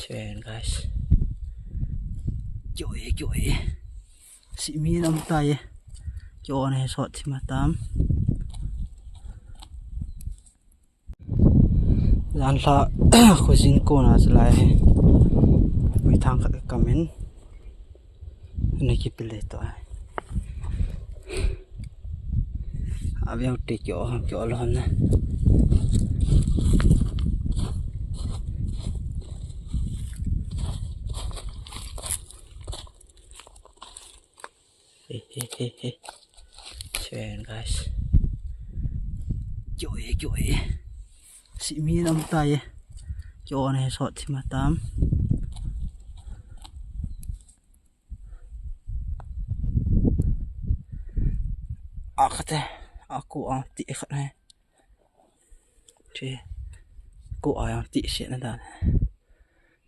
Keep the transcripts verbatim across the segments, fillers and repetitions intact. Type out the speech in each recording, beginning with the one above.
Pen guys. Kyo e, kyo e. Simi nam tai e. Kyo ne sot sima tam. Jan lha khujin kona chu lai. Pui thang khat ka kamin. Ana kipil le to. Aviang ti kyo, kyo lo na. Hey, hey, hey, hey. Chen, guys. Kyo e, kyo e. Simi nam tai e. Kyo ne sot sima tam. Akate, aku ang ti khat ne. Che, ku a yang ti se na dan.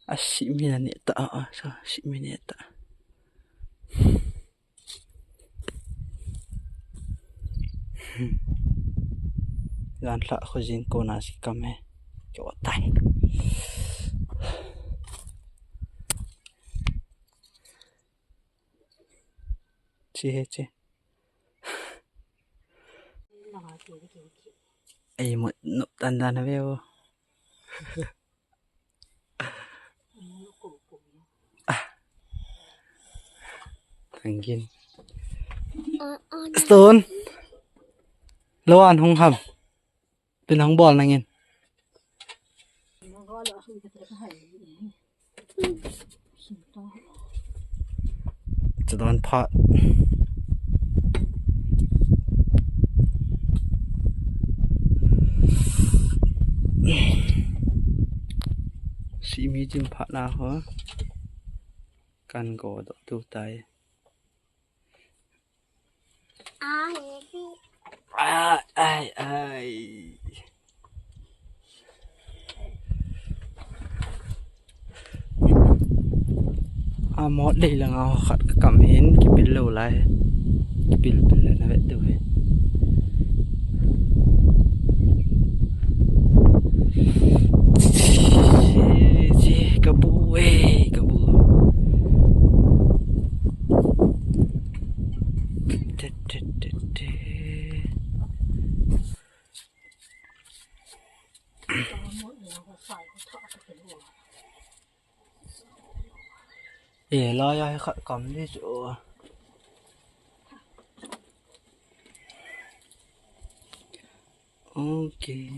A simi na ne ta a, a sa simi ne ta. Jan lha khujin kona si kam e. Kyo tai. Chi he chi. Ei, mo nop tan dan ve o. Tangin. Stone. Loan hung ham. Pin hung bol nangin. Chadon phat. Simi jin phat na ho. Kan go do tu tai. Ai, ai, ai. A mot lei langa khat ka kam hin kipil lo lai. Kipil pil le na ve tu he. Chi, chi, ka bu e, ka bu. Te, te, te, te. E, la ya khat kam ni chu. Okay.